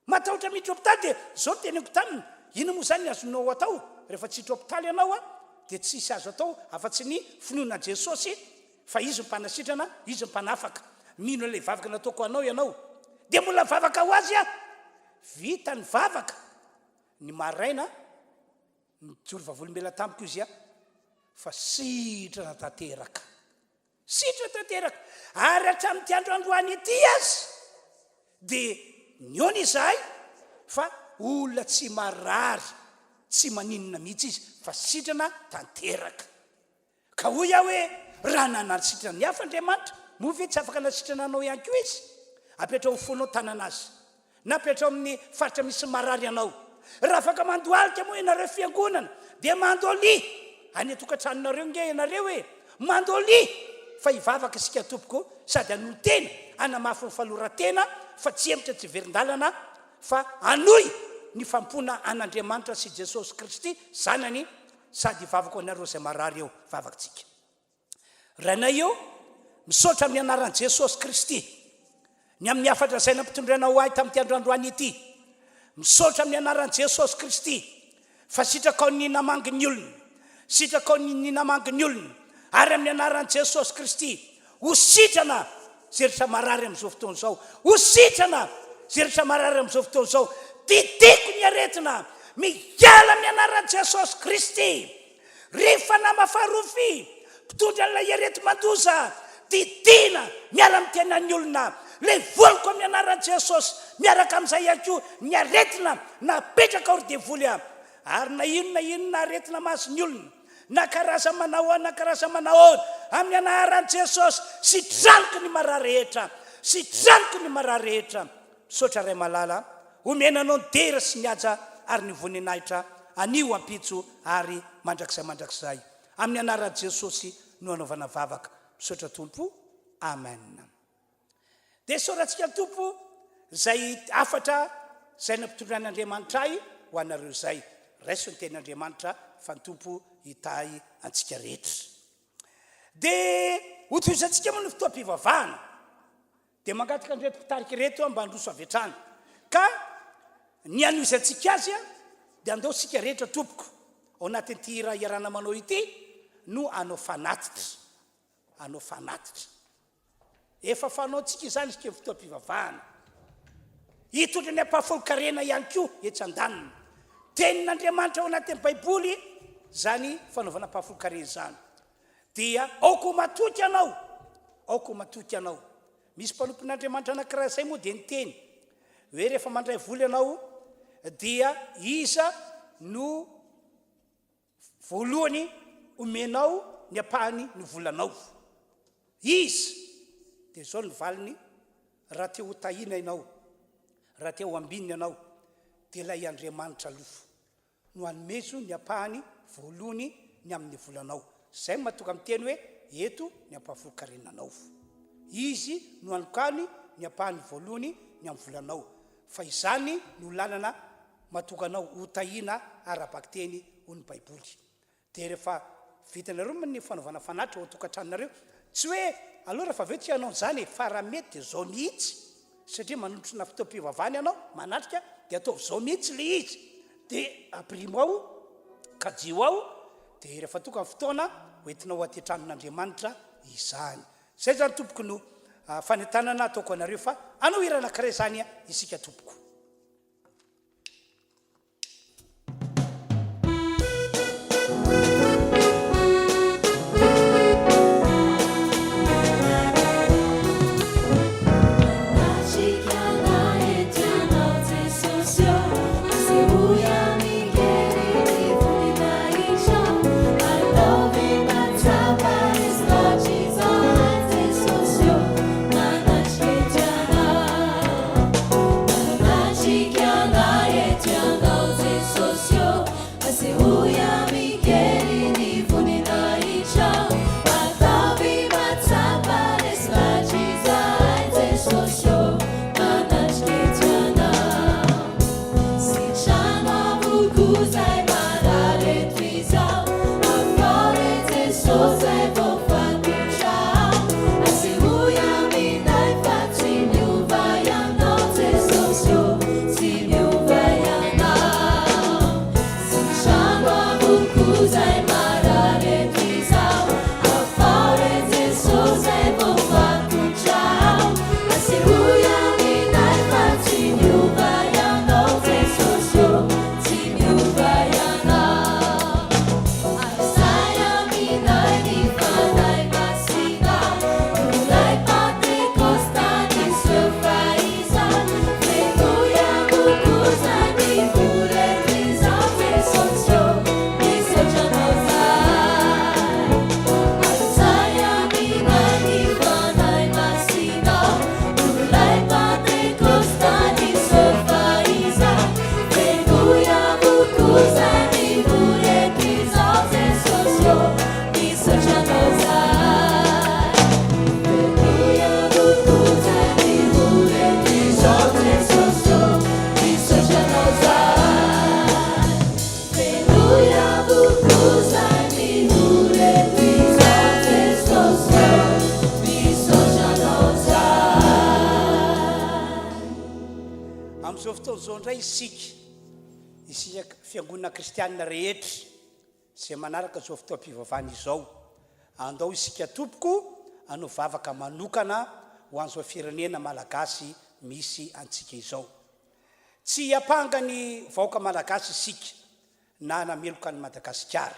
Matahotra miditra hopitaly dia izao no teneniko taminy, inona moa izany ny azonao atao rehefa tsy hiditra hopitaly ianao a? Dia tsisy azo atao afa-tsy ny finoana an'i Jesosy fa Izy no mpanasitrana, Izy no mpanafaka. Mino an'ilay vavaka nataoko ho anao ianao. Dia mbola vavaka ho azy aho. Vita ny vavaka, ny maraina, nijoro vavolombelona tamiko izy fa sitrana tanteraka. Sitrana tanteraka. Ary hatramin'ity andro androany ity aza dia nihaona izahay fa olona tsy marary, tsy maninona mihitsy izy fa sitrana tanteraka. Ka hoy aho hoe, Raha nanasitrana ny hafa Andriamanitra, moa ve tsy afaka hanasitrana anao ihany koa Izy? Apetraho amin'ny fonao tanana Azy, na apetraho amin'ny faritra misy marary anao. Raha afaka mandohalika moa ianareo fiangonana, dia mandolia! Any an-tokantranonareo nge ianareo e! Mandolia! Fa hivavaka isika tompoko, sady hanolo-tena, hanamafy ny faloran-tena, fa tsy hemotra tsy hiverin-dalana, fa hanohy ny fanompoana an'Andriamanitra sy Jesosy Kristy Zanany, Sady hivavaka ho anareo izay marary eo vavaktsika. Rainay o, misaotra amin'ny anaran'i Jesosy Kristy ny amin'ny hafatra izay nampitondrainao ahy tamin'ity andro androany ity. Misaotra amin'ny anaran'i Jesosy Kristy fa sitrakao ny namangy ny olona. Sitrakao ny namangy ny olona. Ary amin'ny anaran'i Jesosy Kristy, ho sitrana izay rehetra marary amin'izao fotoana izao. Ho sitrana izay rehetra marary amin'izao fotoana izao. Didiko ny aretina, miala amin'ny anaran'i Jesosy Kristy. Ry fanahy mafarofy, mpitondra an'ilay areti-mandoza, didina miala amin'ny tenan'ny olona. Levoliko amin'ny anaran'i Jesosy, miaraka amin'izay ihany koa ny aretina napetraka ao ry devoly a. Ary na inona inona aretina mahazo ny olona, Na karazany manahoana na karazany manahoana, amin'ny anaran'i Jesosy, sitraniko ny marary rehetra, sitraniko ny marary rehetra. Misaotra Ray malala, omena Anao ny dera sy ny haja ary ny voninahitra, anio, ampitso ary mandrakizay mandrakizay. Amin'ny anaran'i Jesosy no anaovana vavaka. Misaotra Tompo. Amen. Dia isaorantsika ny Tompo izay hafatra izay nampitondran'Andriamanitra ahy ho anareo izay. Raiso ny tenin'Andriamanitra fa ny Tompo hitahy antsika rehetra. Dia hotohizantsika moa ny fotoam-pivavahana. Dia mangataka an'ireto mpitarika ireto aho mba handroso avy hatrany. Ka ny hanohizantsika azy dia andao isika rehetra tompoko ao anatin'ity hira iarahana manao ity no hanao fanatitra. Hanao fanatitra. Efa fanaontsika izany isika amin'ny fotoam-pivavahana. Hitondra ny ampahafolon-karena ihany koa etsy andaniny. Tenin'Andriamanitra ao anatin'ny Baiboly izany fanaovana ampahafolon-karena izany. Dia aoka ho matoky ianao, aoka ho matoky ianao. Misy mpanompon'Andriamanitra anankiray izay moa dia niteny hoe rehefa mandray vola ianao dia iza no Voalohany, omenao ny ampahany ny volanao. Iza? Dia izao ny valiny, raha te ho tahiana ianao, raha te ho ambinina ianao, dia ilay Andriamanitra aloha no anomezo ny ampahany voalohany ny amin'ny volanao. Izay no mahatonga miteny hoe eto ny ampahafolon-karenanao. Izy no anokany ny ampahany voalohany ny amin'ny volanao. Fa izany no lalana mahatonga anao ho tahiana ara-bakiteny hoy ny Baiboly. Dia rehefa vitanareo moa ny fanaovana fanatitra ao an-tokantranonareo, tsy hoe aleo rehefa avy eo tsy hanao an'izany e, fa raha mety dia izao mihitsy, satria manotrona fotoam-pivavahana ianao, manatrika, dia ataovy izao mihitsy ilay izy, dia ampirimo ao, kajio ao, dia rehefa tonga ny fotoana, hoentinao aty an-tranon'Andriamanitra izany. Zay zany tompoko no fanentanana ataoko anareo fa anao hira anakiray zany isika tompoko. Amin'izao fotoana izao indray isika, isika fiangonana kristianina rehetra izay manaraka izao fotoam-pivavahana izao, andao isika tompoko hanao vavaka manokana ho an'izao firenena malagasy misy antsika izao. Tsy hiampanga ny vahoaka malagasy isika na hanameloka an'i Madagasikara.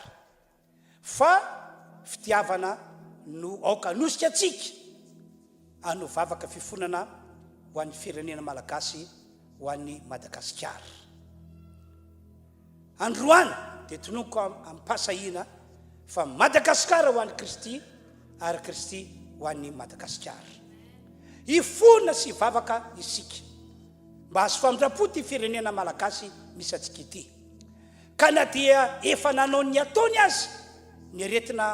Fa fitiavana no aoka hanosika antsika hanao vavaka fifonana ho an'ny firenena malagasy, ho an'i Madagasikara. Androany dia tononiko amim-pahasahiana fa Madagasikara ho an'i Kristy ary Kristy ho an'i Madagasikara. Hifona sy hivavaka isika mba hahazo famindram-po ity firenena malagasy misy antsika ity. Ka na dia efa nanao ny ataony aza ny aretina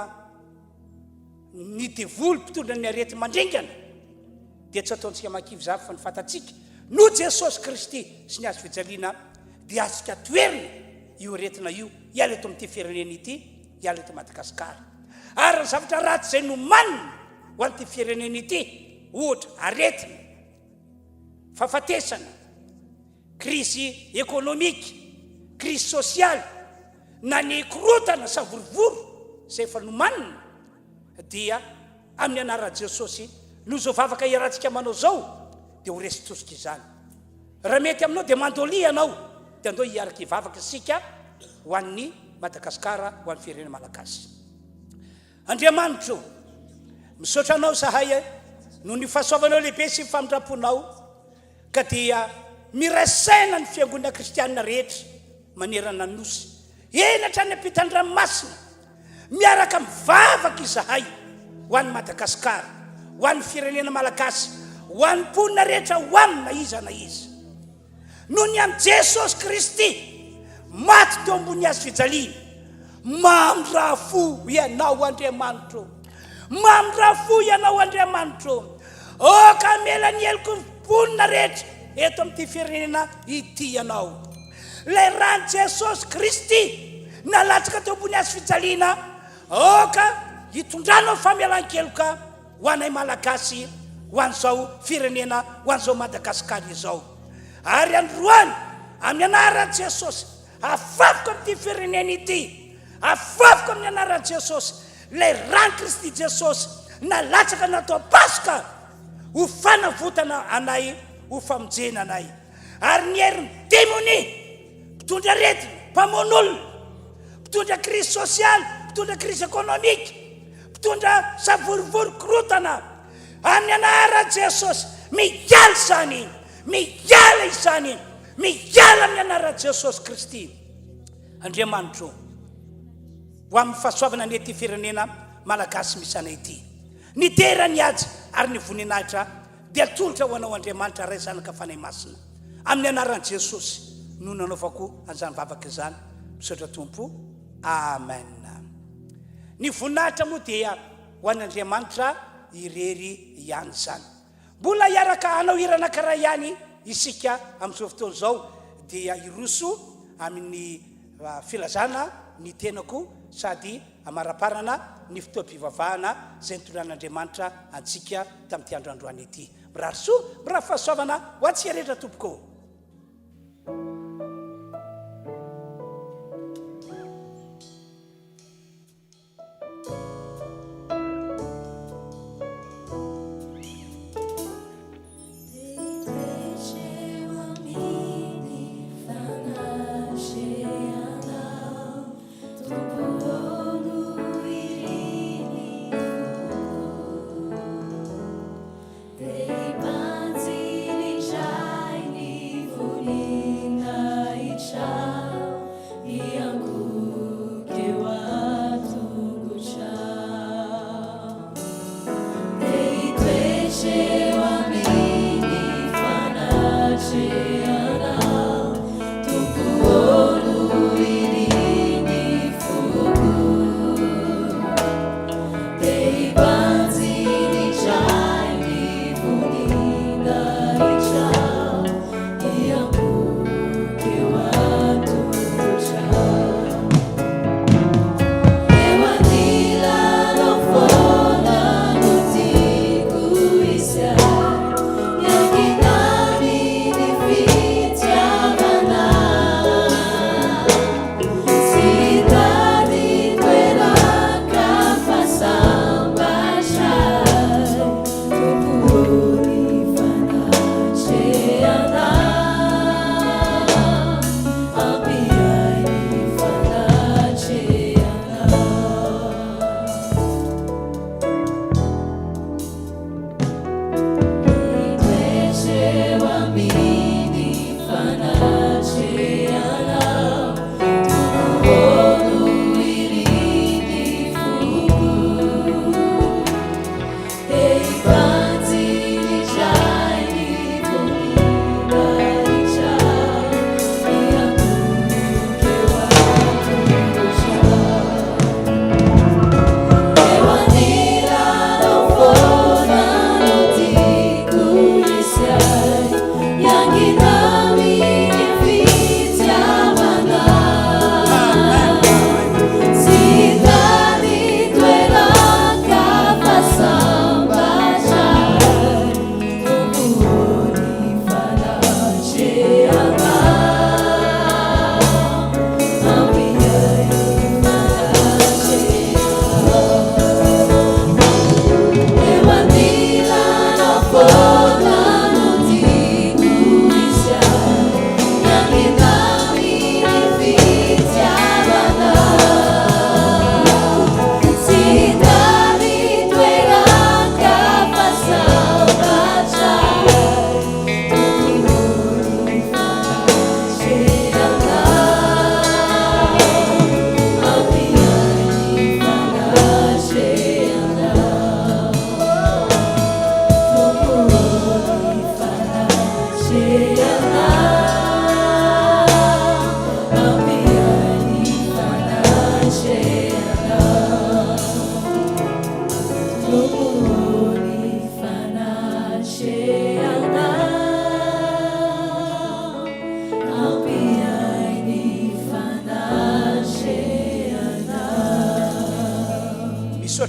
ny devoly mpitondra ny areti-mandringana dia tsy ataontsika makivy izany fa ny fantatsika noho Jesosy Kristy sy ny hazo fijaliana dia azontsika toherina io aretina io hiala eto amin'ity firenena ity hiala eto Madagasikara ary ny zavatra ratsy izay nomanina ho an'ity firenena ity ohatra aretina fahafatesana Krizy ekonomika, krizy sosialy, na ny korontana savorovoro izay efa nomanina dia amin'ny anaran'i Jesosy noho izao vavaka iarahantsika manao izao dia ho resy tosika izany. Raha mety aminao dia mandolia ianao dia andao hiaraka hivavaka isika ho an'ny Madagasikara, ho an'ny firenena malagasy. Andriamanitro ô, misaotra Anao izahay noho ny fahasoavanao lehibe sy ny famindram-ponao. Ka dia miray saina ny fiangonana kristianina rehetra manerana ny Nosy, eny hatrany ampitan-dranomasina. Miaraka mivavaka izahay ho an'i Madagasikara, ho an'ny firenena malagasy, ho an'ny mponina rehetra ho aminy na iza na iza. Noho ny amin'i Jesosy Kristy, maty teo ambony hazo fijaliana. Mamindrà fo Ianao Andriamanitro. Mamindrà fo Ianao Andriamanitro. Aoka hamela ny heloky ny mponina rehetra eto amin'ity firenena ity Ianao. Ilay ran'i Jesosy Kristy nalatsaka teo ambony hazo fijaliana, aoka hitondranao famelan-keloka ho anay Malagasy, ho an'izao firenena, ho an'izao Madagasikara izao. Ary androany, amin'ny anaran'i Jesosy, afafiko amin'ity firenena ity, afafiko amin'ny anaran'i Jesosy, ilay ran'i Kristy Jesosy nalatsaka natao Paska ho fanavotana anay, ho famonjena anay. Ary ny herin'ny demonia, mpitondra aretina, mpamono olona, mpitondra krizy sosialy, mpitondra krizy ekonomika, mpitondra savorovoro korotana, amin'ny anaran'i Jesosy, miala izany, miala izany, miala amin'ny anaran'i Jesosy Kristy. Andriamanitro, ho amin'ny fahasoavana anie ity firenena malagasy misy anay ity. Ny dera, ny haja ary ny voninahitra dia atolotra ho anao Andriamanitra Ray Zanaka Fanahy Masina. Amin'ny anaran'i Jesosy no nanaovako an'izany vavaka izany. Misaotra Tompo. Amen. Ny voninahitra moa dia ho an'Andriamanitra irery ihany izany. Mbola hiaraka hanao hira anankiray ihany isika amin'izao fotoana izao dia hiroso amin'ny filazana ny tenako sady hamaraparana ny fotoam-pivavahana izay nitondran'Andriamanitra antsika tamin'ity andro androany ity. Mirary soa, mirary fahasoavana ho antsika rehetra tompoko.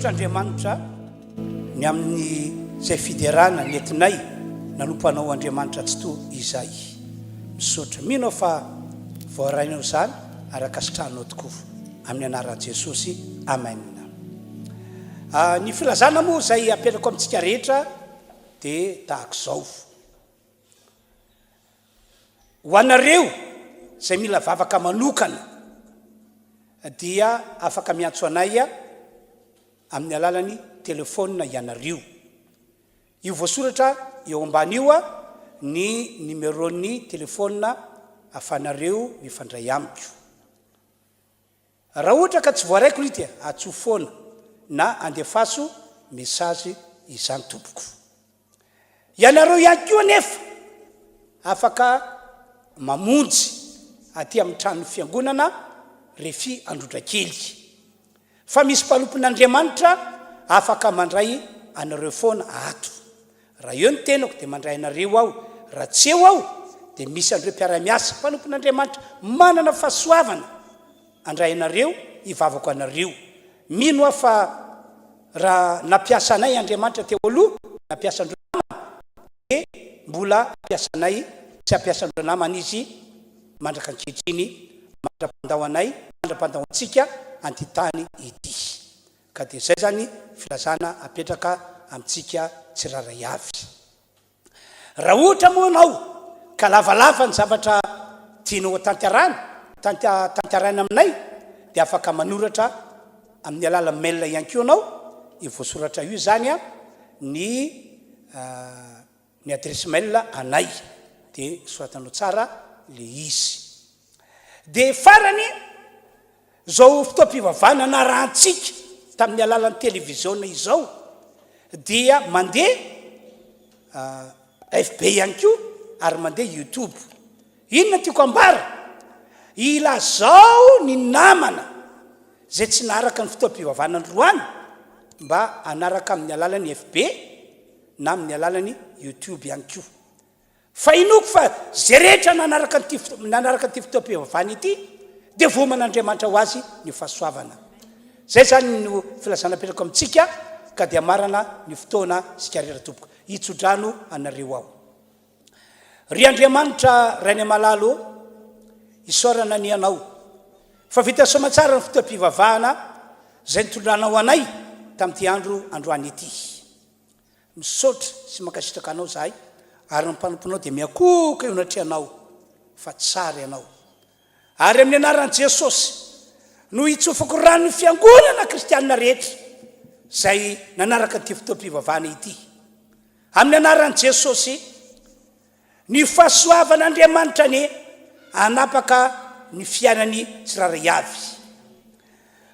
Misaotra Andriamanitra ny amin'izay fiderana nentinay nanompo Anao Andriamanitra Tsitoha izay. Misaotra. Mino aho fa voarainao izany ary ankasitrahanao tokoa. Amin'ny anaran'i Jesosy. Amen. Ny filazana moa izay apetrako amintsika rehetra dia tahak'izao. Ho anareo izay mila vavaka manokana dia afaka miantso anay amin'ny alalan'ny telefaonina ianareo. Io voasoratra eo ambany io ny numéro-n'ny telefaonina ahafahanareo mifandray amiko. Raha ohatra ka tsy voaraiko ry dia atsoa foana na andefaso message izany tompoko. Ianareo ihany koa anefa afaka mamonjy aty amin'ny tranon'ny fiangonana Refi Androdrakely. Fa misy mpanompon'Andriamanitra afaka mandray anareo foana ato. Raha eo ny tenako dia mandray anareo aho, raha tsy eo aho dia misy an'ireo mpiara-miasa, mpanompon'Andriamanitra manana fahasoavana handray anareo, hivavaka ho anareo. Mino aho fa raha nampiasa anay Andriamanitra teo aloha, nampiasa an'ireo namana, dia mbola hampiasa anay sy hampiasa an'ireo namana Izy mandraka ankehitriny, mandra-pandao anay, mandra-pandao antsika an'ity tany ity. Ka dia izay izany filazana apetraka amintsika tsirairay avy. Raha ohatra moa ianao ka lavalava ny zavatra tianao hotanterahina, tanteraina aminay dia afaka manoratra amin'ny alalan'ny mail ihany koa ianao, io voasoratra io izany ny ny adresse mail anay dia soratanao tsara le izy. Dia farany, izao fotoam-pivavahana narahantsika tamin'ny alalan'ny televiziona izao dia mandeha FB ihany koa ary mandeha YouTube. Inona no tiako ambara? Ilazao ny namana izay tsy naharaka ny fotoam-pivavahana androany mba hanaraka amin'ny alalan'ny FB na amin'ny alalan'ny YouTube ihany koa. Fa inoako fa izay rehetra nanaraka an'ity nanaraka an'ity fotoam-pivavahana ity dia voaman'Andriamanitra ho azy ny fahasoavana. Izay izany no filazana apetrako amintsika ka dia marana ny fotoana sy karera tompoko. Hitso-drano anareo aho. Ry Andriamanitra Rainay malala ô, isaorana anie Anao fa vita soamantsara ny fotoam-pivavahana izay nitondranao anay tamin'ity andro androany ity. Misaotra sy mankasitraka anao zahay ary ny mpanomponao dia miakohoka eo anatrehanao fa tsara ianao. Ary amin'ny anaran'i Jesosy no hitsofako rano ny fiangonana kristianina rehetra izay nanaraka an'ity fotoam-pivavahana ity. Amin'ny anaran'i Jesosy. Ny fahasoavan'Andriamanitra anie hanapaka ny fiainany tsirairay avy.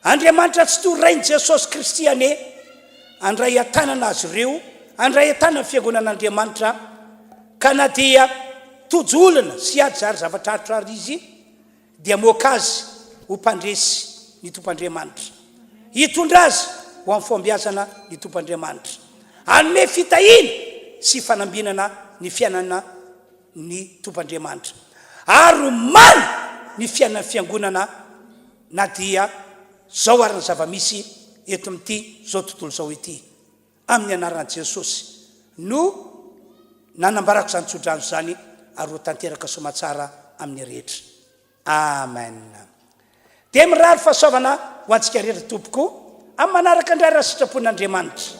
Andriamanitra Tsitoha Rain'i Jesosy Kristy anie handray an-tanana azy ireo, handray an-tanana ny Fiangonan'Andriamanitra, ka na dia tojo olana sy ady ary zava-tsarotra ary izy, dia hamoaka azy ho mpandresy ny Tompo Andriamanitra. Hitondra azy ho amin'ny fahombiazana ny Tompo Andriamanitra. Hanome fitahiana sy fanambinana ny fiainana ny Tompo Andriamanitra. Ary ho mamy ny fiainan'ny Fiangonana na dia izao ary ny zava-misy eto amin'ity izao tontolo izao ity. Amin'ny anaran'i Jesosy no nanambarako izany tsodrano izany ary ho tanteraka soamatsara amin'ny rehetra. Amen. Dia mirary fahasoavana ho antsika rehetra tompoko amin'ny manaraka indray raha sitrapon'Andriamanitra.